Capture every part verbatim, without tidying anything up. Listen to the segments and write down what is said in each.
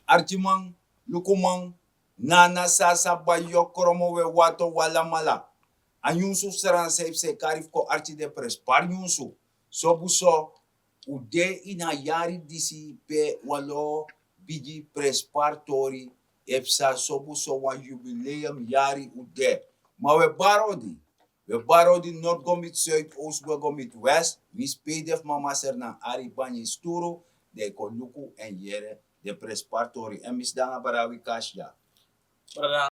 Arkiman, lukuman, nana, sasa, bayokromo, we wato, walamala. A nyunsu fu srana san yu fu se kari fu kon arki den prenspari nyunsu. Sobu so, un de ini a yari disi pe wan lo bigi prenspari tori e psa, sobu so wan jubileum yari un de. Ma we bari odi, we bari odi, nord go miti suid, oost we go miti west. Winsi pe yu de fu mama Sernan Ari Banyi sturu, dan yu kon luku èn yere den prenspari tori. Èn mi sidon nanga brada Wikash dya. Brada,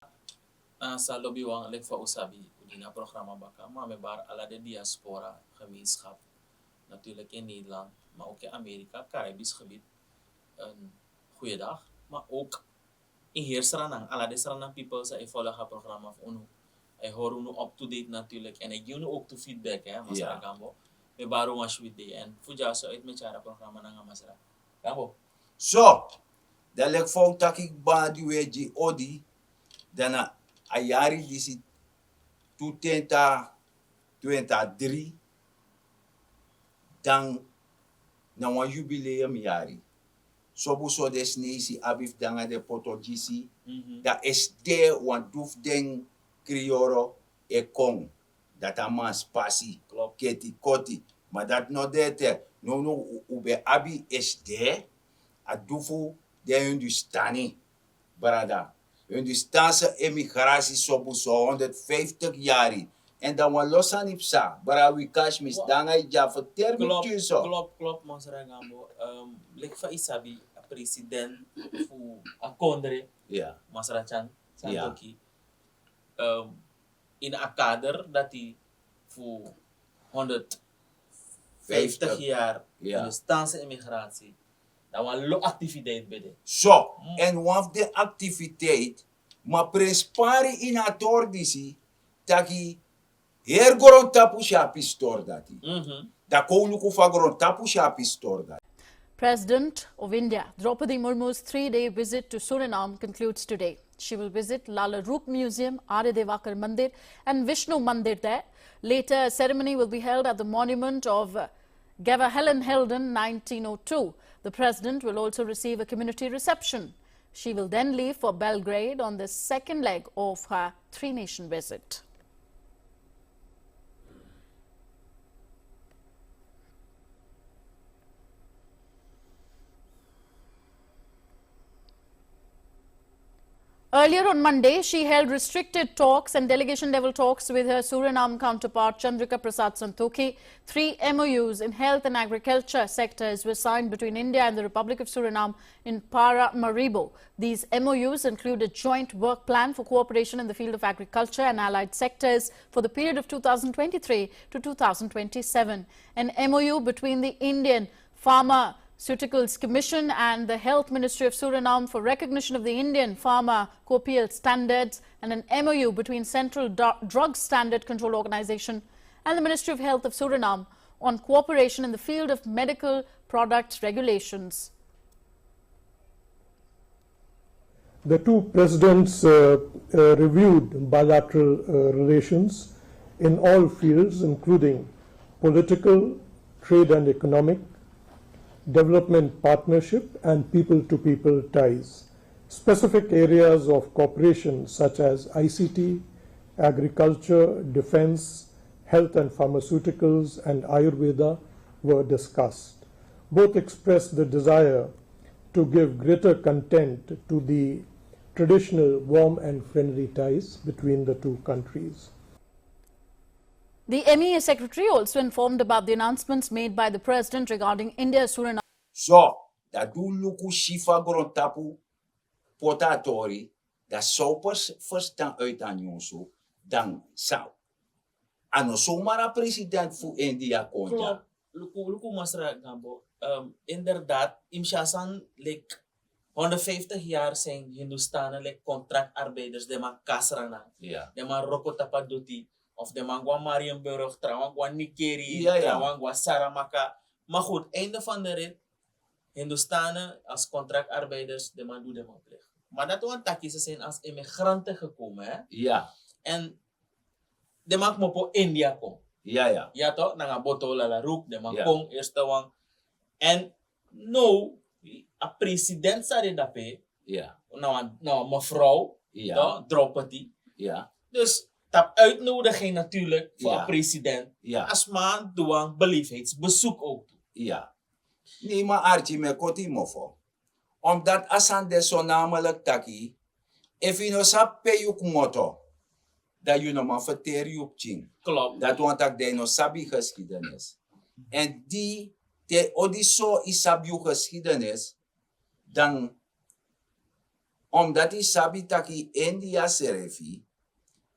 na sa lobiwan, leki fa un sabi, un de ini a programa baka, ma mi e bari ala den diaspora gemeenschap. Natuurlijk in Nederland, maar ook in Amerika, Caribisch gebied. Een goeiedag, maar ook in heel Sranan, ala den Sranan people san e follow a programa fu unu. A e hori unu up to date natuurlijk, en a e gi unu ook tu feedback, hè, Masra Gambo. Mi e bari un wan switi dei, en fu dyaso uit mi e tyari a programa nanga Masra Gambo. So, dan leki fa un taki kba di un e gi odi, dan na a yari disi tu tenta twenti a dri, dan na wan jubileum yari. Sobu so den Sneisi abi fu de nanga den Potogisi, dan esde wan du fu den Kriyoro e kon. Dati a manspasi, keti koti. Ma dati no de ete. Nownow un, un ben abi esde a du fu den Hindustani, brada. Hindustanse emigratie sobu so honderdvijftig yari. En dan wan lo sani psa, brada Wikash, mi sidon nanga yu dya, ferteri mi tyu so. Klopt, klopt, Masra Gambo. Ehm, leki fa yu sabi, a president fu a kondre, Masra Chan Santokhi. Ehm, in a kader dati fu honderdvijftig jaar Hindustanse immigratie, dan wan lo activiteit ben de. So, en wan fu den activiteit, ma prenspari ini a tori disi, taki heri grontapu si a pistori dati. Dan kon un luku fa grontapu si a pistori dati. President of India, Draupadi Murmu's three-day visit to Suriname concludes today. She will visit Lala Rook Museum, Arya Devaker Mandir, and Vishnu Mandir there. Later, a ceremony will be held at the monument of, uh, Geva Helen Helden, nineteen oh two. The president will also receive a community reception. She will then leave for Belgrade on the second leg of her three-nation visit. Earlier on Monday, she held restricted talks and delegation-level talks with her Suriname counterpart, Chandrika Prasad Santokhi. Three M O Us in health and agriculture sectors were signed between India and the Republic of Suriname in Paramaribo. These M O Us include a joint work plan for cooperation in the field of agriculture and allied sectors for the period of two thousand twenty-three to two thousand twenty-seven, an M O U between the Indian Pharmaceuticals Commission and the Health Ministry of Suriname for recognition of the Indian Pharmacopoeia standards, and an M O U between Central Dru-, Drug Standard Control Organization and the Ministry of Health of Suriname on cooperation in the field of medical product regulations. The two presidents, uh, uh, reviewed bilateral, uh, relations in all fields, including political, trade and economic, development partnership, and people-to-people ties. Specific areas of cooperation such as I C T, agriculture, defense, health and pharmaceuticals, and Ayurveda were discussed. Both expressed the desire to give greater content to the traditional warm and friendly ties between the two countries. The M E A secretary also informed about the announcements made by the president regarding India-Suriname. So, dan un luku si fa grontapu poti a tori, dan san un pers-, ferstan uit a nyunsu, dan san. A no zomaar a president fu India kon dya. Klopt. Luku, luku Masra Gambo. Ehm, inderdaad, yu mus si a sani, like, honderdvijftig jaar zijn Hindustanen, like, contractarbeiders, den man kon na Sranan. Ja. Den man wroko tapu a duty, of den man go na Marienburg, trawan go na Nickerie, ja, ja, trawan go na Saramacca. Maar goed, einde van de rit, Hindustanen als contractarbeiders, den man du den man plicht. Maar dat wani taki ze zijn als immigranten gekomen, hè? Ja. En den man kmopo India kon. Ja, ja. Ja toch? Nanga boto, Lala Rook, den man kon, eerste wan. En now, a president san de dape, Na wan mevrouw, toch, Draupadi. Dus dat uitnodiging natuurlijk voor een president. Als man doe een beleefheidsbezoek ook. Nee, maar Archie, mi e koti mofo. Omdat a sani de so namelijk taki, efu yu no sabi pe yu kmoto, dan yu no man ferteri yu pikin. Dati wani taki dan yu no sabi yu geschiedenis. En di te odi so yu sabi yu geschiedenis, dan omdat yu sabi taki India srefi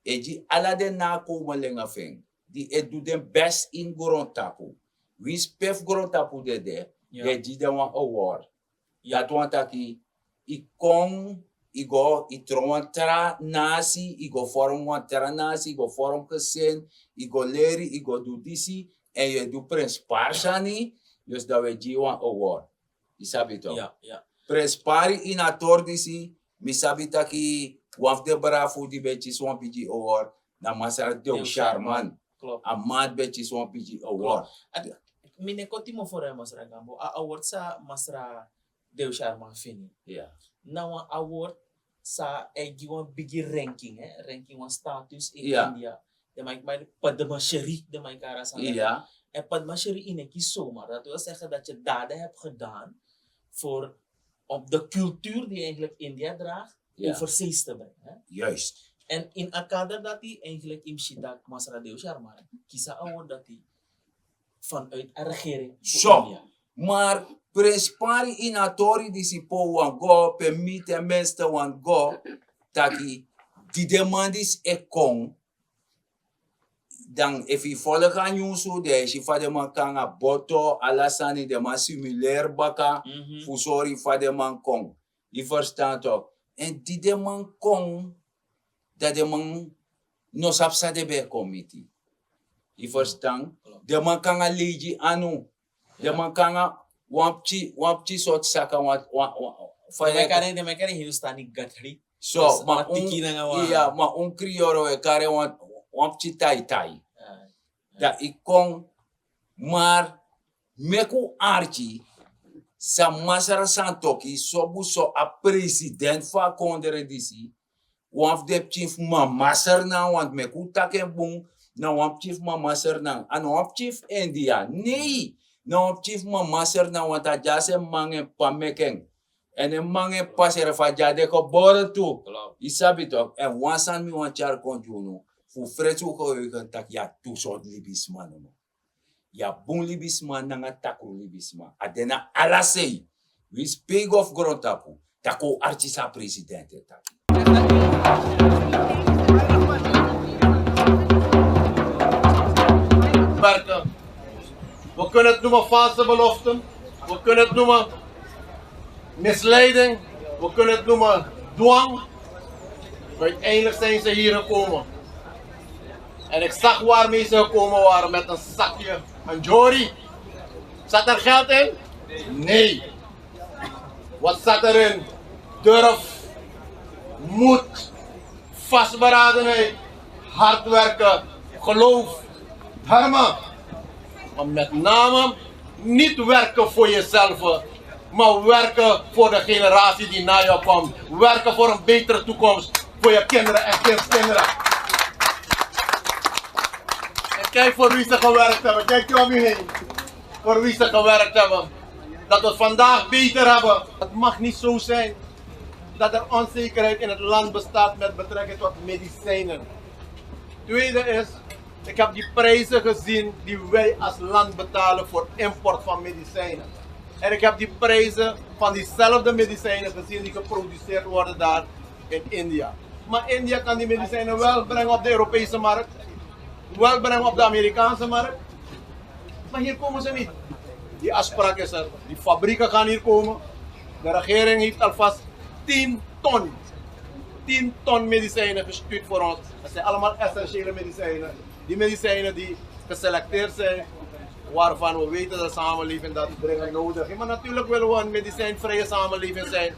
e gi ala den nakomelingen fu en di e du den best ini grontapu. Winsi pe fu grontapu dede, den e gi den wan award. Dati wani taki yu kon, yu go, yu tron wan tra nasi, yu go vorm wan tra nasi, yu go vorm gesin, yu go leri, yu go du disi, en yu e du prenspari sani, dus dan wi e gi yu wan award. Yu sabi toch? Prenspari ini a tori disi, mi sabi taki wan fu den brafu di ben kisi wan bigi award na Masra Dew Sharman. A man di ben kisi wan bigi award. Mi no e koti mofo, Masra Gambo, a award san Masra Dew Sharman feni, na wan award san e gi wan bigi ranking, ranking, wan status in India. Den man e kari Padma Shri, den man e kari a sani. En Padma Shri yu no e kisi zomaar. Dat wil zeggen dat je daden hebt gedaan voor, op de cultuur die eigenlijk India draagt, overzees te brengen. En in a kader dati eigenlijk yu musu si taki Masra Dew Sharman kisi a award dati vanuit a regering fu India. Maar prenspari ini a tori disi pe un wani go, pe mi ten minste wani go, taki di den man disi e kon, dan efu yu folg a nyunsu, dan yu e si fa den man kon nanga boto, ala sani, den man simuleri baka fu sori fa den man kon. Yu ferstan toch? En di den man kon, dan den man no sabi san den ben e kon miti. Yu ferstan? Den man kon nanga leigi anu. Den man kon nanga wan pikin, wan pikin sortu saka, wan, wan, wan, fa yu e kari, den man e kari Hindustani gathri. So, ma un, ma un kriyoro e kari wan, wan pikin taitai. Dan yu kon, maar meki un arki san Masra Santokhi, so bun so a president fu a kondre disi, wan fu den pikin fu Mama Sranan, want meki un taki en bun, na wan pikin fu Mama Sranan, a no wan pikin fu India, nee, na wan pikin fu Mama Sranan, want a dya so en mama nanga en p'pa meki en. En en mama nanga en p'pa srefi a dya de gebore tu. Yu sabi toch? En wan sani mi wani tyari kon gi unu, fu un fresi un geheugen taki yu abi tu sortu libisma nomo. Yu abi bun libisma nanga takru libisma. A de na ala sei. Winsi pe yu go fu grontapu, dan kon un arki san a president e taki. Werken. We kunnen het noemen valse beloften. We kunnen het noemen misleiding. We kunnen het noemen dwang. Uiteindelijk zijn ze hier gekomen. En ik zag waarmee ze gekomen waren, met een zakje, een jori. Zat er geld in? Nee. Wat zat erin? Durf, moed, vastberadenheid, hard werken, geloof, dharma. Maar met name niet werken voor jezelf, maar werken voor de generatie die na jou komt. Werken voor een betere toekomst voor je kinderen en kindskinderen. En kijk voor wie ze gewerkt hebben. Kijk om u heen. Voor wie ze gewerkt hebben. Dat we het vandaag beter hebben. Het mag niet zo zijn dat er onzekerheid in het land bestaat met betrekking tot medicijnen. Tweede is, ik heb die prijzen gezien die wij als land betalen voor import van medicijnen. En ik heb die prijzen van diezelfde medicijnen gezien die geproduceerd worden daar in India. Maar India kan die medicijnen wel brengen op de Europese markt, wel brengen op de Amerikaanse markt. Maar hier komen ze niet. Die afspraak is er. Die fabrieken gaan hier komen. De regering heeft alvast tien ton, tien ton medicijnen gestuurd voor ons. Dat zijn allemaal essentiële medicijnen. Die medicijnen die geselecteerd zijn, waarvan we weten dat de samenleving dat dringend nodig heeft. Maar natuurlijk willen we een medicijnvrije samenleving zijn.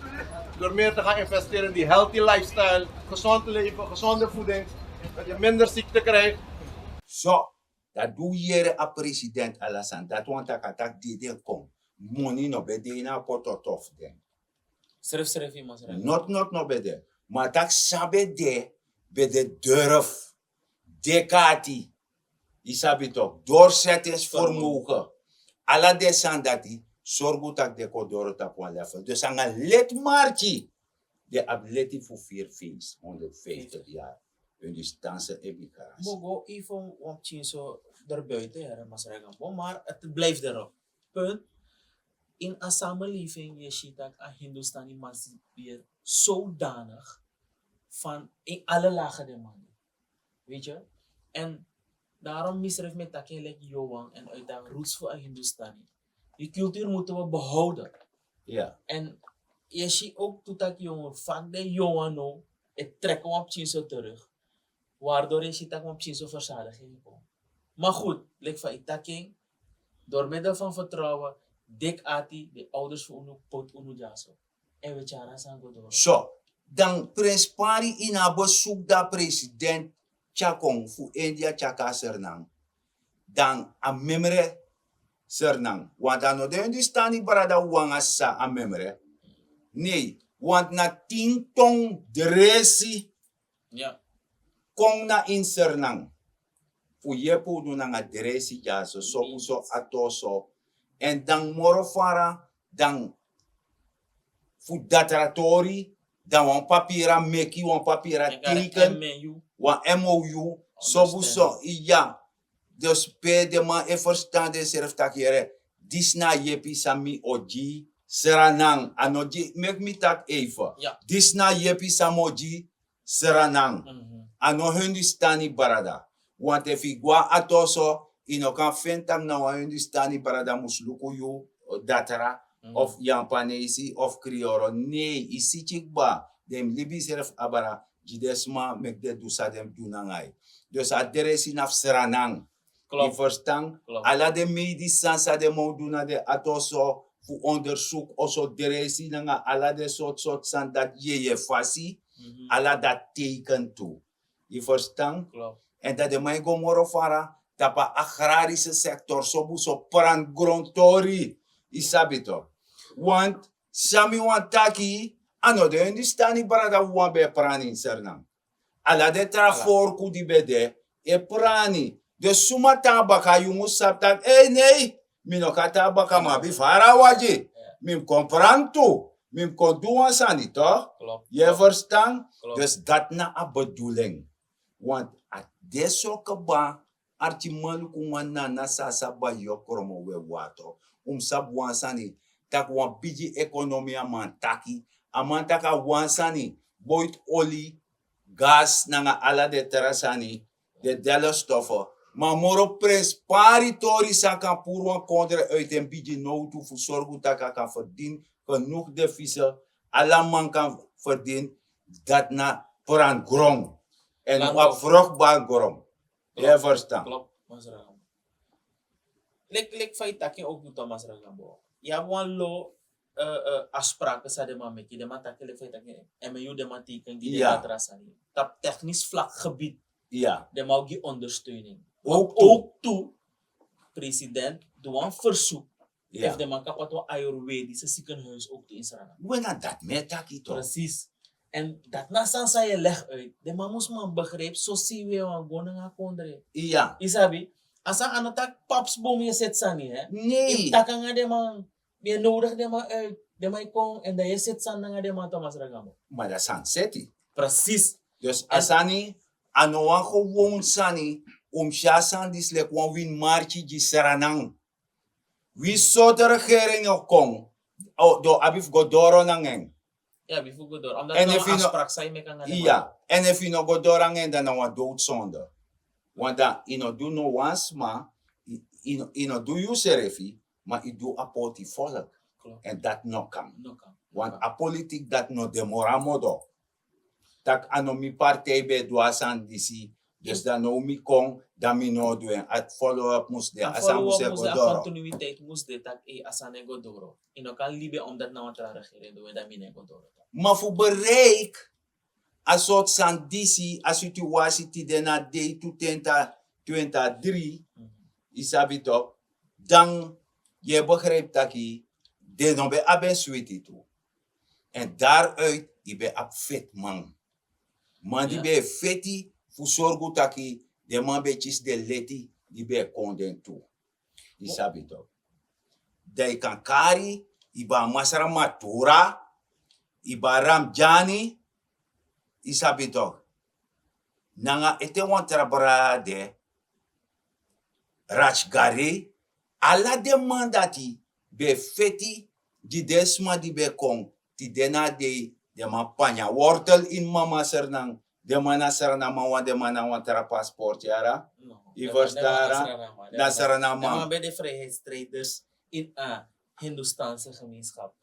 Door meer te gaan investeren in die healthy lifestyle, gezond leven, gezonde voeding. Dat je minder ziekte krijgt. So, dati di un yere a president ala sani, dati wani taki a taki di den kon, moni no ben de ini a pototo fu den. Srefsrefi masra. Not not no ben de. Ma taki san ben de, ben de durf, dekati, yu sabi tok, doorzettingsvermogen. Ala den sani dati sorgu taki den kon doro tapu wan level. Dus nanga leti marki den abi leti fu vier feest honderdvijftig jaar. Hun distanse emigratie. Bogo even wan pikin so erbuiten, here masra Gambo, maar het blijft erop. Punt. In a samenleving yu e si taki a Hindustani emancipeer zodanig van in alle lagen de man. Weet je? En daarom misref met taki leki Johan en uit de roots voor a Hindustani. Die cultuur moeten we behouden. Ja. En je ziet ook toen dat jongen vaak de Johan no, het trekken op zo terug. Waardoor je ziet dat op zo verzadiging komt. Maar goed, lik van itaking, door middel van vertrouwen, dik ati, de ouders voor unu, pot unu jaso. En we tyara san go door. So, dan Prins Pari ini a besuku di a president tyari kon fu India tyari kon na Sranan. Dan a memre Sranan. Want a no de Hindustani brada wawan sa a memre. Nee, want na tin ton dresi. Ya. Kon na ini Sranan. Fu yepi unu nanga dresi dyaso, so fu so a toso. En dan moro fara, dan fu datra tori, dan wan papira meki, wan papira teken, wan M O U, so fu so, iya. Dus pe den man e ferstan densrefi taki here, disi na a yepi san mi o gi Sranan, a no gi, meki mi taki even. Ya. Disi na a yepi san mi o gi Sranan. Mhm. A no Hindustani brada. Want efu yu go na a toso, yu no kan feni taki na wan Hindustani brada mus luku yu, eh, datra, mhm, of Yampanesi, of Krioro. Nee, yu si kba, den mus libi yusrefi abra, gi den sma meki den du san den mus du nanga yu. Dus a dresi na fu Sranan. Klopt. Yu ferstan? Klopt. Ala den medisani san den man o du na den ati oso fu ondersuku oso dresi nanga ala den sortu sortu sani dati yeye fasi, mhm, ala dati teken tu. Yu ferstan? Klopt. En dan den man e go moro fara tapu a agrarische sector, so fu so pran grontori. Yu sabi tok. Want san mi wani taki, a no de Hindustani brada wawan ben e prani ini Sranan. Ala den tra, ala, forku di ben de e prani. Dus suma tan na baka, yu mus sabi taki, ei, nei, mi no kan tan na baka, mi abi fara wagi. Mi mus kon prani tu, mi mus kon du wan sani tok. Klopt. Yu e ferstan? Klopt. Dus dati na a bedoeling. Want a de so kba, arkimanlukuman, nana, sasa, bayo, kromo, wewato. Un mus sabi wan sani, taki wan bigi ekonomi a man taki. A man taki a wan sani, boiti oli, gas nanga ala den tra sani, den delle stoffen. Ma moro Prins Pari tori san kan puru wan kondre uit en bigi nowtu fu sorgu taki a kan ferdini genoeg devise, ala man kan ferdini, dati na pran gron. En wan vruchtbaar gron. Yu e ferstan? Klopt, masra Gambo. Leki, leki fa yu taki en ook tu, masra Gambo. Yu abi wan lo, eh, eh, afspraken san den man meki, den man taki, leki fa yu taki en, M O U den man teken, gi den, ja, datra sani. Tapu technisch vlak gebied. Ja. Den man o gi ondersteuning. Ook tu. Ook tu, president, du wan verzoek. Ja. Efu den man kan poti wan ayurvedische ziekenhuis ook tu in Sranan. We, na dati mi e taki tok. Precies. En dati na sani san yu e leg uit. Den man mus man begrijpi, so si wi e wani go nanga kondre. Ja. Yu sabi, a sani a no taki papsboom yu e seti sani, hè? Nee. Yu mus taki nanga den man, yu e nodigi den man uit, den man e kon, en dan yu e seti sani nanga den man, tok, masra Gambo. Ma dati sani seti. Precies. Dus a sani, a no wan gewoon sani, un mus si a sani disi leki wan wini marki gi Sranan. Wi sortu regering o kon, o, den o abi fu go doro nanga en. Ya, wi fu go doro. Omdat na wan afspraak san yu meki nanga den man. Ja, en efu yu no go doro nanga en, dan na wan doodsonde. Want dan yu no du no wan sma, yu, yu no, yu no du yusrefi, ma yu du a poti volk. Klopt. En dati no kan. No kan. Want a politiek dati no de moro a modo. Taki a no mi partij ben e du a sani disi. Dus dan now mi kon, dan mi no o du en. A follow-up mus de, a sani mus e go doro. A continuïteit mus de, taki, eh, a sani e go doro. Yu no kan libi omdat na wan tra regering du en, dan mi no e go doro. Ma fu bereik a sortu sani disi, a situasi tide na dei tu twenti twenti dri, mhm, yu sabi tok, dan yu e begrijpi taki den no ben abi en switi tu. En daaruit yu ben abi feti man. Man di ben e feti fu sorgu taki den man ben kisi den leti di ben e kon den tu. Yu sabi tok. Dan yu kan kari yu ben a masra matura, yu ben a ramdjani, yu sabi tok. Nanga ete wan tra brada de, Rachgari, ala den man dati ben e feti gi den sma di ben kon. Tide na a dei den man panya wortel ini mama Sranan. Den man na Srananman, wan den man na wan tra paspoort yara. Yu ferstan yara? Na Srananman. Den man ben de vrijheidsstrijders in a Hindoestaanse gemeenschap.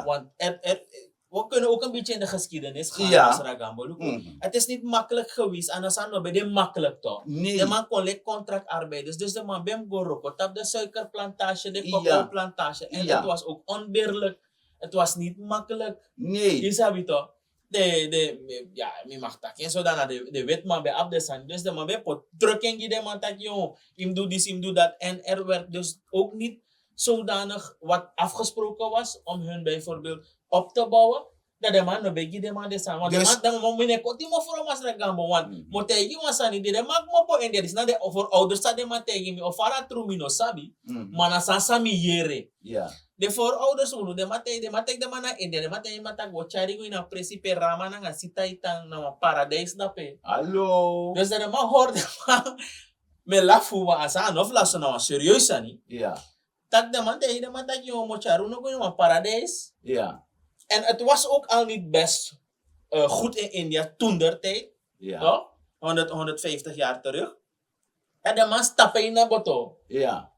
Want er, er, we kunnen ook een beetje in de geschiedenis gaan, Masra Gambo. Het is niet makkelijk geweest, anders zou het niet makkelijk toch? De man kon lik contractarbeiders, dus de man ben go roko tap de suikerplantage, de cocoaplantage. En het was ook onbillijk. Het was niet makkelijk. Nee. Je sabi toch? De, de, ja, mi mag taki en zodanig de, de witman ben op de sani. Dus de man ben pot druk en gi de man taki, yo, im doe dit, im doe dat. En er werd dus ook niet zodanig wat afgesproken was om hun bijvoorbeeld op te bouwen, dat de man no ben gi de man de sani. Want de man, dan mo mine koti mo fro Masra Gambo, want mo taigi wan sani di de man mo po en de, disi na de voorouders san de man taigi mi, of fara tru mi no sabi, ma na san san mi yere. De voorouders unu, de man taigi, de man taigi de man na India, de man taigi man taki go tyari go ini a presi pe Rama nanga Sita e tan, na wan paradijs dape. Hallo. Dus dan de man hori de man, mi e lafu, ma a sani a no fu lasu, na wan serieus sani. Taki de man taigi de man taki, yo, mo tyari unu go ini wan paradijs. En het was ook al niet best, eh, goed in India toen der tijd. Toch? Honderd, honderdvijftig jaar terug. En de man stap in na boto. Ja,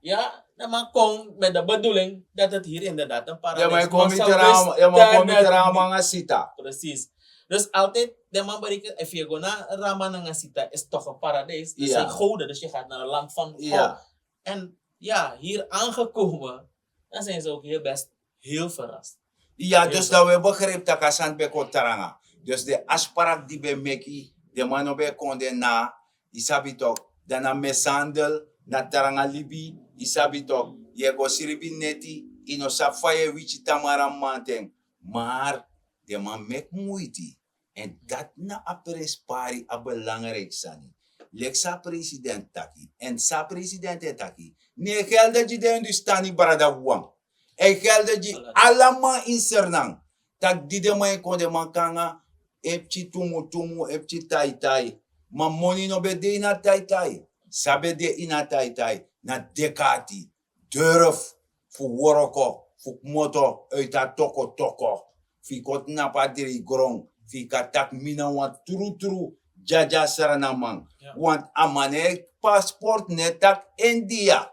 de man kon met de bedoeling dat het hier inderdaad een paradijs was. De man kon met Rama nanga Sita. Precies. Dus altijd, de man bereken, if je go naar Rama nanga Sita, is toch een paradijs. Dat zijn goden, dus je gaat naar een land van God. En ja, hier aangekomen, dan zijn ze ook heel best heel verrast. Ja, dus dat we begrijpen dat a sani ben kon tranga. Dus de afspraak di ben meki, de man no ben kon de na, yu sabi tok, dan na mishandel, na tranga libi, yu sabi tok, yu e go sribi neti, yu no sabi fa yu e wityi tamara mamanten. Maar de man meki muiti. En dat na a prijspari a belangrijk sani. Leki san a president taki. En san a president e taki. Ne gelde gi den Hindustani brada wan. E gelde gi ala man in Sranan. Taki di den man e kon, den man kon nanga e pikin tumutumu, e pikin taitai. Ma moni no ben de ini a taitai. San ben de ini a taitai na dek'ati. Durf fu wroko, fu kmoto uit a tokotoko. Fu yu kon tnapu a dri gron, fu yu kan taki mi na wan trutru dyadya Sranaman. Want a man no e paspoort no e taki India.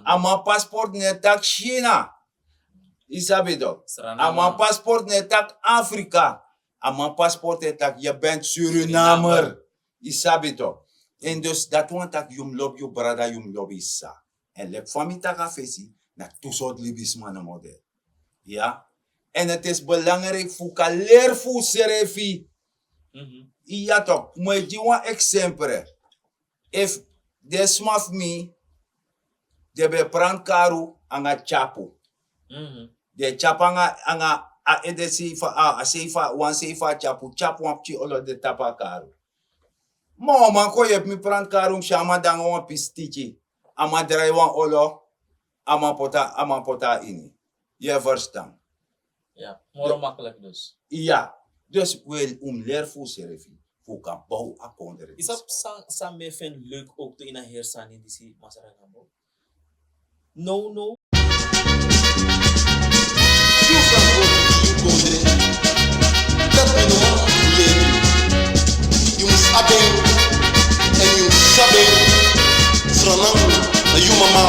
A man paspoort no e taki China. Yu sabi tok. A man paspoort no e taki Afrika. A man paspoort e taki, je bent Surinamer. Yu sabi tok. En dus dati wani taki yu mus lobi yu brada, yu mus lobi yu sisa. En leki fa mi taki a fesi, na tu sortu libisma namo de. Ya. En het is belangrijk fu kan leri fu srefi. Ya tok, mi e gi wan eksempre. Efu den sma fu mi, den ben pranti karu nanga tyapu. Den tyapu nanga, nanga a ede sei fu a, a sei fu a, wan sei fu a tyapu, tyapu wan pikin olo de tapu a karu. Ma wan man kon yepi mi pranti karu, mi si a man de nanga wan pisi tiki. A man drai wan olo, a man poti a, a man poti a ini. Yu e ferstan? Ya, moro makkelijk dus. Ya, dus wi mus leri fu srefi, fu kan bow a kondre. Is dat san, san mi e feni leuk ook tu ini a heri sani disi, Masra Gambo? No, no. Yu kan go tu yu kondre. Dati mi no man fu leri yu. Yu mus abi en, èn yu mus sabi en. Sranan na yu mama,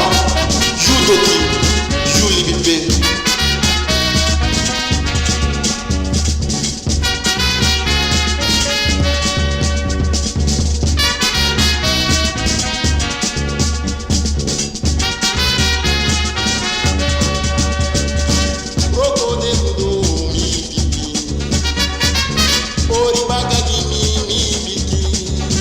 yu doti, yu libi pe. Broko de kudo mi pikin. Ori baka gi mi, mi pikin.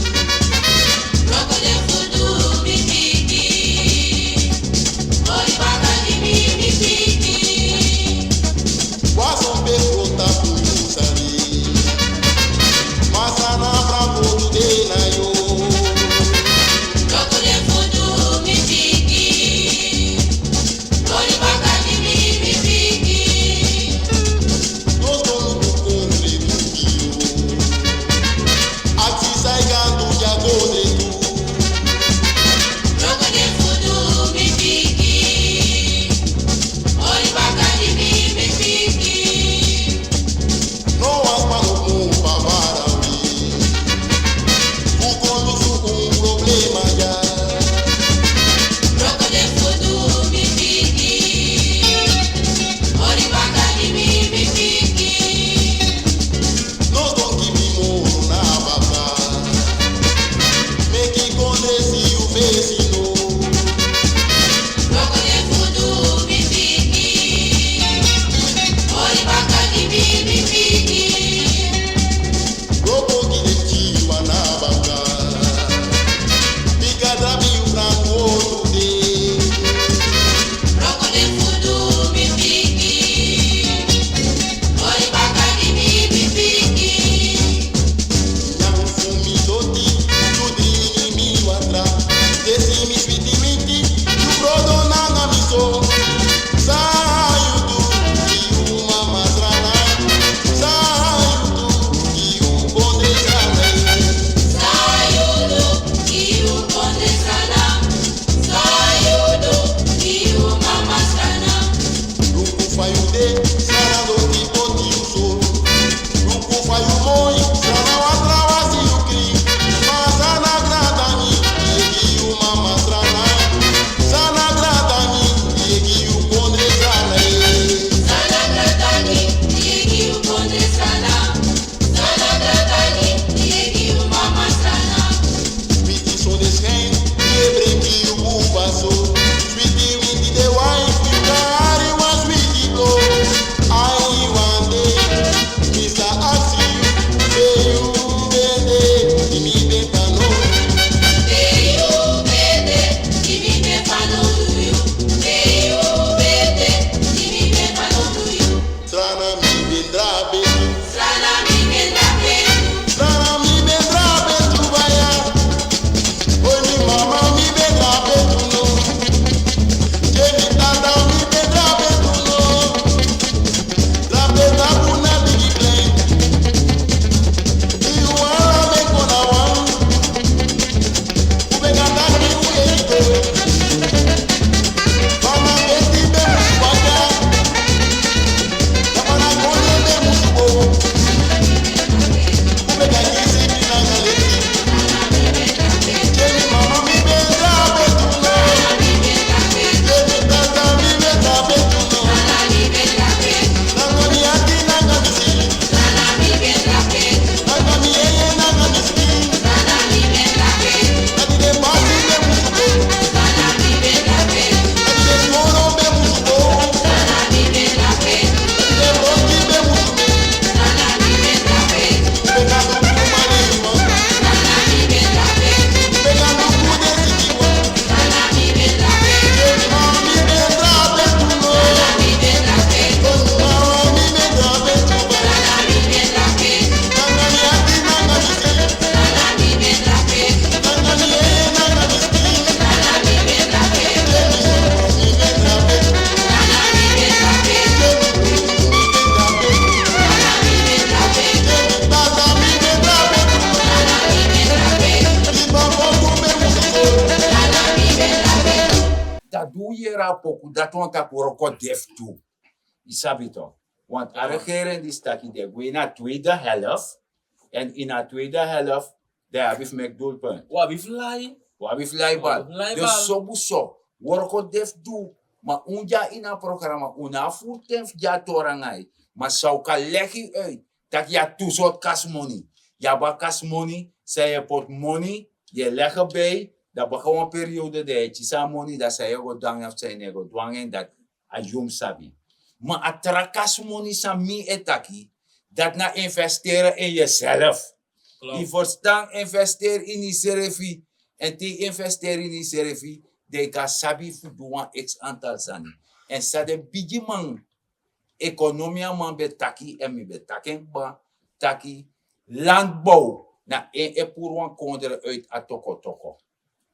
A du yere a poku dati wan taki wroko de fu du. Yu sabi tok. Want a regering disi taki den gwe ini a tweede helft. En ini a tweede helft dan yu abi fu meki doelpunt. Wi abi fu lai. Wi abi fu lai bal. Dus sobu so wroko de fu du. Ma un de a ini a programa un no abi furu ten fu de a tori nanga yu. Ma san un kan legi yu uit, taki yu abi tu sortu kasi moni. Yu abi a kasi moni san yu e poti moni, yu e legi bij, dan baka wan periode dan yu e kisi a moni dan san yu e go du nanga en fu san yu no e go du nanga en dati a yu mus sabi. Ma a tra kasi moni san mi e taki, dati na investeren in yuself. Yu ferstan? Investeri ini yusrefi. En te yu investeri ini yusrefi, dan yu kan sabi fu du wan x antal sani. En san den bigiman ekonomiaman ben taki en mi ben taki en kba, taki landbow na en e puru wan kondre uit a tokotoko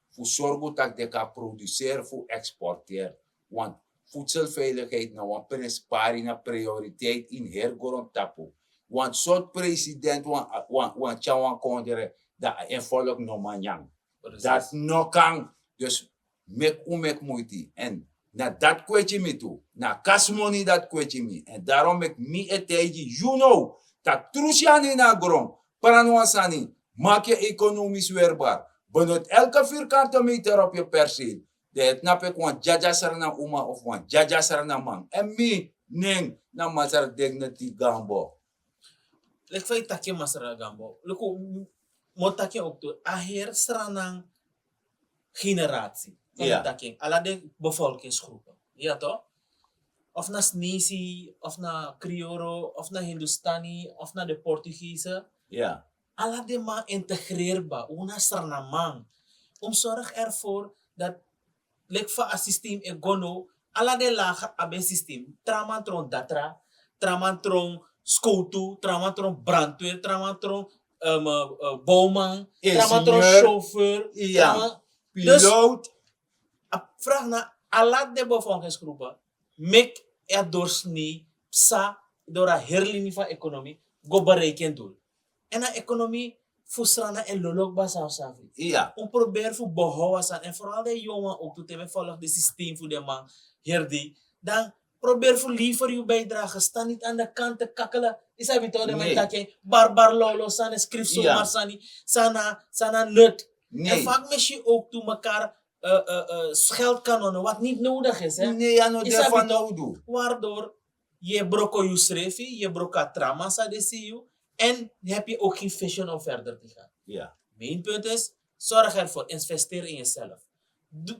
fu sorgu tak' den kan produseri fu exporteri. Want voedselveiligheid na wan prenspari na prioriteit ini heri grontapu. Want sortu president wan wan tyari wan kondre dan a en volk no man nyan. Dati no kan. Dus meki un meki muiti en na dati kweti mi tu. Na a kasi moni dati kweti mi en darom meki mi e taigi yu now, tak' tru syani na gron. Pran wan sani. Maki yu ekonomis werbar. Benut elke virkante meter op yu perseel. Dan yu e tnapu eki wan dyadya srana uma of wan dyadya srana man èn mi nen na masra dignity gambo. Leki fa yu taki en masra gambo luku, mi o taki en oki tu a heri sranan generati. Fa mi taki en ala den bevolkingsgroepen, ya to? Of na snesi of na krioro of na hindustani of na de portugese. Ala den man integrerba un na srana man. Un mus sorg ervor dat leki fa a sistem e go now. Ala den lager abi en sistem. Tra man tron datra, tra man tron skowtu, tra man tron brantwer, tra man tron bowman, tra man tron chauffeur. Dus a vraag na ala den bevolkingsgroepen, meki a dorsnei psa dori a heri lini fu a ekonomi go bereiki en doel. En a ekonomi fu srana en lolok basa of safi. Un proberi fu behow a sani en foral den yongu wan oki tu te mi e folok den sistem fu den man heri dei, dan proberi fu lever yu bijdrage stan niti an de kant te kakele. Yu sabi to den man e taki en barbar lawlaw sani skrifi somar sani. San na nut. En fa mi si oki tu mekar sgeldkanonen wat niti nodigi isi. Wardor yu e broko yusrefi yu e broko a tra man san de si yu. En hebi yu oki gen vision om verder te gan. Main punt is, sorg ervor investeri in yuself.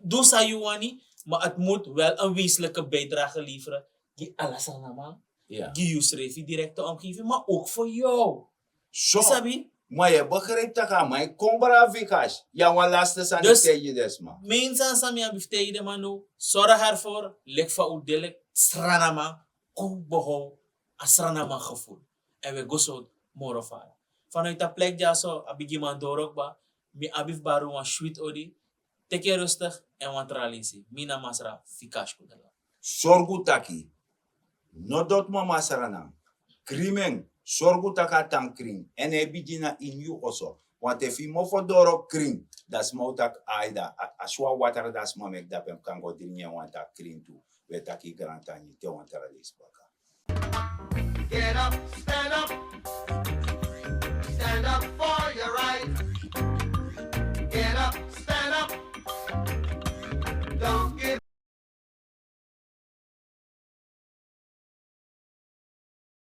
Du san yu wani, maar het moet wel en wezenlijke bijdrage leveren. Gi ala srana man, gi yusrefi direkte omgeving maar ook voor yu. Sabi? Maar yu e begrijpi tak' a man e kon bra a vikas yu na wan laste sani taigi den sma. Main sani san mi abi fu taigi den man now, sorg ervor leki fa un de leki srana man, kon behow a srana man gevoel. En we go so moro fara. Vanuit a plek dyaso a bigiman doro kba. Mi abi fu bari un wan switi odi. Teki en rustig. En wan tra leisi mi na masra fika skudelan. Sorgu taki no doti mama sranan. Krin men. Sorgu taki a tan krin. Èn a e bigin na ini yu oso. Want efu yu mofo doro krin, dan sma o taki ai dan a si wan watra dan sma meki dape mi kan go dringi en wan taki krin tu. We taki grantangi te wan tra leisi baka. Get up, stand up.